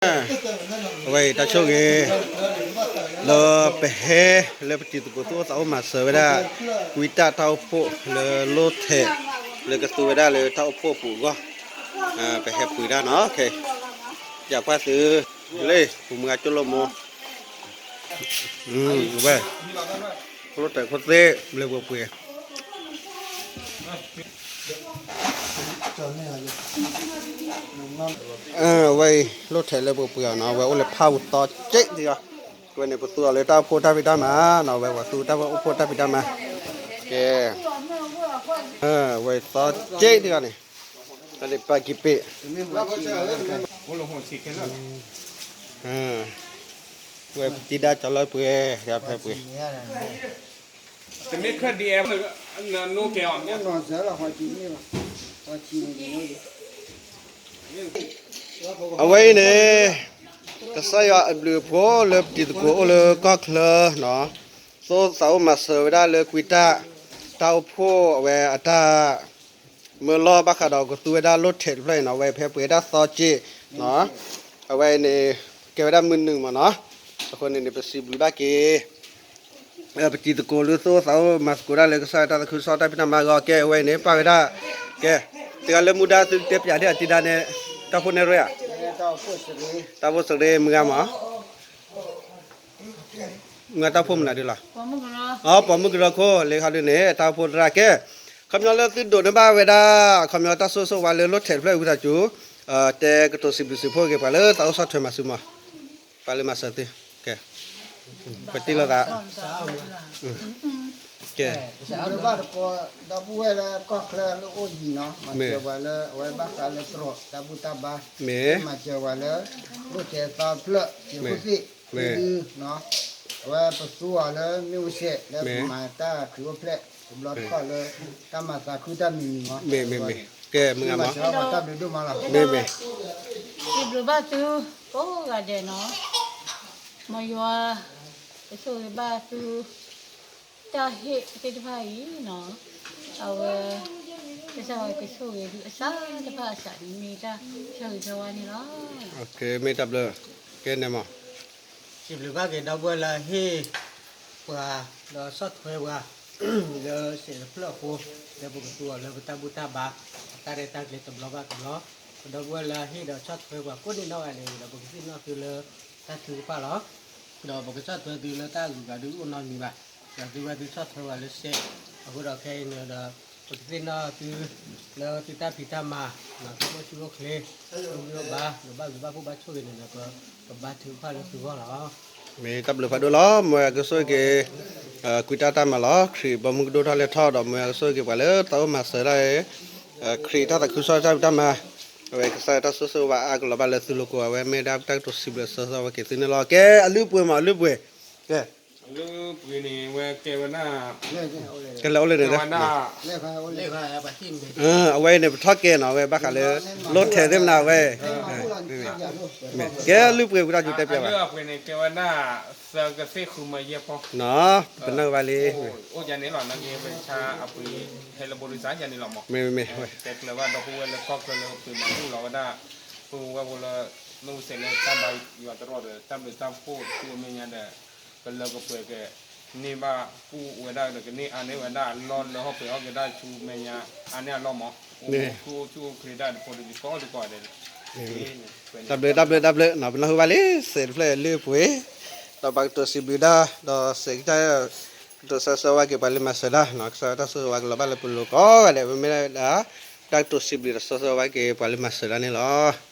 အဝဲအံၤတၢ်ဆိၣ်ဂ့ၤ လၢပဟဲလၢပတံၤသကိးသူၣ်အိၣ်သးအိၣ်မၤစၢၤဝဲဒၣ် ကွံတၢ်တၢ်အိၣ်ဖှိၣ်လၢလိၣ်ထဲး လၢကသူဝဲဒၣ်လၢတၢ်အိၣ်ဖှိၣ်အပူၤအဂီၢ် ပဟဲပှ့ၤတၢ်နီၤ ခဲ ယၤကွၢ်သု လၢ ပမုၢ်ဂၤကၠိၣ်လိၣ်မိၢ် ဝဲ လိၣ်ထဲးခိၣ်သ့ၣ်လၢပှဲၤပှဲၤ အဝဲအံၤ လိၣ်ထဲးလၢပှဲၤပှဲၤအီၤနီၤ အဝဲအိၣ်လၢဖးဝူၤသီက့တဂီၤ အဝဲန့ၣ် ပသူအီၤလၢတၢ်အိၣ်ဖှိၣ်တၢ်ဖံးတၢ်မၤနီၤ အဝဲပှၤသူတၢ်အိၣ်ဖှိၣ်တၢ်ဖံးတၢ်မၤ ကဲ ဝဲသီက့တဂီၤန့ၣ် တၢ်ဒ်ပာ်ကံးပ့း ဝဲပတံၤဒါကၠီလၢပှဲၤ ဖဲပှဲၤ တမ့ၢ်ခၢၣ်ဒ်အဲၣ် နနိကဲအီၤ အဝဲအံၤန့ၣ် ကစၢ်ယွၤအဘျုးအဖှိၣ်လၢပတံၤသကိးအိၣ်လၢကီၢ်ချၢနီၤ သိသးအိၣ်မၤစၢၤဝဲဒၣ်လၢကွံတၢ် တၢ်အိၣ်ဖှိၣ်အဝဲအတၢ် မၢလီၤဘၣ်ဃးဒီးကသူဝဲဒၣ်လိၣ်ထဲးတဖျၢၣ်အံၤနီၤ အဝဲဖဲပှဲၤဒၣ်သီက့နီၤ အဝဲအံၤန့ၣ် ကဲဝဲဒၣ်မုၢ်နုာ်မးနီၤ အဃိန့ၣ်န့ၣ် ပစံးဘျုးဘၣ်က့ၤ ပတံၤသကိးလၢသိသးအိၣ်မၤသကိးဒၣ်လၢကစၢ်တၢ်သးခုကစီၣ်တၢ်ဖံးတၢ်မၤအဂီၢ် ကဲအဝဲအံၤန့ၣ် ပၣ်ဝဲဒၣ် ကဲ တဂၤလၢမူဒါသုကတဲပၠးဒ်အတံၤဒါန့ၣ် တၢ်အိၣ်ဖှိၣ်နဲၣ်ရွဲၣ်ဧါ တၢ်အိၣ်ဖှိၣ်စရ့ မုၢ်ဂၤမး မုၢ်ဂၤတၢ်အိၣ်ဖှိၣ်မနုၤဒ်လီၤ ပိာ်မုၣ်ကရၢခိၣ် လၢခါဒ်န့ၣ် တၢ်အိၣ်ဖှိၣ်သရၣ်ကဲ ခီပညီလၢသုဒိးန့ၢ်ဘၣ်ဝဲဒၣ် ခီပညီတၢ်ဆိၣ်ဂ့ၤဆိၣ်ဝါလၢလိၣ်ထဲးတဖျၢၣ်အံၤဝံသးစူၤ တဲကတိၤစံးဘျုးစံးဖှိၣ်က့ၤပှၤလၢသးအိၣ်ဆီၣ်ထွဲမၤစၢၤမး ပှၤလၢမၤစၢၤသု ကဲ ပတံၢ်လိာ်သး ကဲ ဘၣ်တကီ ဒီပုၢ်ဝဲၢ်လၢကီၢ်ချၢလၢအိၣ်ယံၤနီၤ မၤစၢၤပှၤလၢအဝဲဘၣ်ဃးလၢတြီၤတၢ်ဘူၣ်တၢ်ဘါ မ့ၢ် မၤစၢၤပှၤလၢ လိၣ်ထဲးသီတဖျၢၣ် ယခိၣ်သ့ၣ် မ့ၢ် အဝဲပသူအီၤလၢမ့ၣ်အူစဲး လၢပမၤတၢ်ခရံာ်အိၣ်ဖျဲၣ် တဘျီတခီၣ်လၢ တၢ်မၤသးခုတၢ်မံၤမံၤမး မ့ၢ် မ့ၢ် မ့ၢ် ကဲ မုၢ်ဂၤမး မ့ၢ် မ့ၢ် စံးဘျုးဘၣ်သု ကိးဂၤဒဲးနီၤ မ်ယွၤ ကဆိၣ်ဂ့ၤဘၣ်သု တၢ်ဟ့ၣ်သ့ၣ်တဖၣ်အံၤနီၤ အဝဲ ကစၢ်ယွၤကဆိၣ်ဂ့ၤသုအစၢ်တဖၣ်အစးန့ၣ် မ့ၢ်တၢ်ဆၢဂ့ၤဆၢဝါန့ၣ်လီၤ. မ့ၢ်တၢ်ဘျုး ကဲန့ၣ်မး စံးဘျုးဘၣ်က့ၤဒီပုၢ်ဝဲၢ်လၢအဟ့ၣ်ပှၤ ဒီးဆီၣ်ထွဲပှၤ လၢစဲးတဖျၢၣ်အဃိ လၢပကသူအီၤလၢပတၢ်ဘူၣ်တၢ်ဘါ အတၢ်ရဲၣ်တၢ်ကျဲၤတဘျီဘၣ်တဘျီ ပဒီပုၢ်ဝဲၢ်လၢအဟ့ၣ်ဒီးဆီၣ်ထွဲပှၤကိးဒံးနီၢ်ဂၤဒဲးန့ၣ်ဒီး ပကသ့ၣ်နီၣ်သုလၢတၢ်ထုကဖၣ်လီၤ. ဒီးပကဆီၣ်ထွဲသုလၢတၢ်အဂုၤအဂၤဒုးအိၣ်နီတမံၤဘၣ်. ဒီးသုဝဲသုဆီၣ်ထွဲပှၤလၢစဲး အဃိဒီးခဲအံၤန့ၣ်ဒီး ပကသ့ၣ်နီၣ်သု လၢသုတၢ်ဖံးတၢ်မၤ တၢ်အိၣ်ဆူၣ်အိၣ်ချ့ အိၣ်မံၤအိၣ်ဘါ ဒီးဘၣ်ဂ့ၤဘၣ်ဖှိၣ်ဘၣ်ဆိၣ်ဂ့ၤန့ၣ်ဒီး ပဘါထုကဖၣ်လၢသုဂီၢ်လီၤ. မ့ၢ်တၢ်ဘျုးဖးဒိၣ်လီၤ. မ်ကဆိၣ်ဂ့ၤက့ၤ ကွံာ်တၢ်တၢ်မၤလီၤ. ခရံာ်ဘီမုၢ်ကဒိၣ်ထီၣ်လဲၤထီၣ်ဒီး မ်ကဆိၣ်ဂ့ၤက့ၤပှၤလၢသးအိၣ်မၤစၢၤဒၣ် ခရံာ်တၢ်သးခုကစီၣ်တၢ်ဖံးတၢ်မၤ အဝဲကစၢ်ယွၤတၢ်ဆိၣ်ဂ့ၤဆိၣ်ဝါအါကလီၤဘၣ်လၢသုလိၤကိးဂၤ အဝဲမ့ၢ်ဒၣ်တၢ်ကတိၤစံးဘျုးစၢၤစၢၤဝဲက့ၤသုန့ၣ်လီၤ. ကဲ အလုၢ်အပှ့ၤမး အလုၢ်အပှ့ၤ ကဲ အလုၢ်အပှ့ၤန့ၣ် ဝဲကဲဝဲဒၣ် ကဲလၢအိၣ်လၢန့ၣ် ကဲဝဲဒၣ် အဝဲအံၤန့ၣ် ပထီၣ်ကဲနီၤ အဝဲဘၣ်ဃးလၢ လိၣ်ထဲးသ့ၣ်မနၤဝဲ ကဲလုၢ်ပှ့ၤဝံၤဒီးယတဲပျးဘၣ် အလုၢ်အပှ့ၤန့ၣ် ကဲဝဲဒၣ် သၢကသ့ၣ်ဃုမၢယဲၢ်ဖီ ပနၢ်ဘၣ်လံ အိၣ်ယၤန့ၣ်လီၤ နကဲဝဲဆါအပှ့ၤ ဟဲလၢဘိရံစၣ်ယၤန့ၣ်လီၤမး မ့ၢ်မ့ၢ်မ့ၢ် တဲကျၢၤဘၣ်ဒီပုၢ်ဝဲၢ်လၢကီၢ်ချၢလၢပှ့ၤမၤဘူၣ်လီၤဝဲဒၣ် ပုၢ်ဝဲၢ်ဖိလၢ မ့ၣ်အူစဲးလၢတၢ်ဘါယွၤတရီဒီး တၢ်ဘျုးတၢ်ဖှိၣ်တခူအမဲာ်ညါဒီး ကလၢကပှဲၤကဲ န့ၢ်ဘၣ်ကူၣ်ဝဲဒၣ်ဒီးကန့ၢ်အါန့ၢ်ဝဲဒၣ်အလီၢ်လၢဟီၣ်ပှဲၤဟီၣ်ကဲဒၣ်ဆူမဲာ်ညါ အါန့ၢ်အလီၢ်မး အိၣ်ဆူၣ်အိၣ်ချ့ဒၣ်တဖိတလံၤကိးဒံးကိးဂၤဒဲး တၢ်ဘျုးတၢ်ဘျုးတၢ်ဘျုးနီၤ ပနၢ်ဟူဘၣ်လံ စဲးတဖျၢၣ်လုၢ်ပှ့ၤ ဒီးပှၤကတိၤစံးဘျုးဒၣ် ဒီးစဲးကတၢၢ် ကတိၤဆၢဆၢဝဲက့ၤပှၤလၢမၤစၢၤဒၣ် ကစၢ်ယွၤတၢ်ဆိၣ်ဂ့ၤဝါကလီၤဘၣ်လၢပလိၤကိးဂၤဒဲး ပမ့ၢ်ဒၣ် တၢ်ကတိၤစံးဘျုးဒီးဆၢဆၢဝဲက့ၤပှၤလၢမၤစၢၤဒၣ်န့ၣ်လီၤ.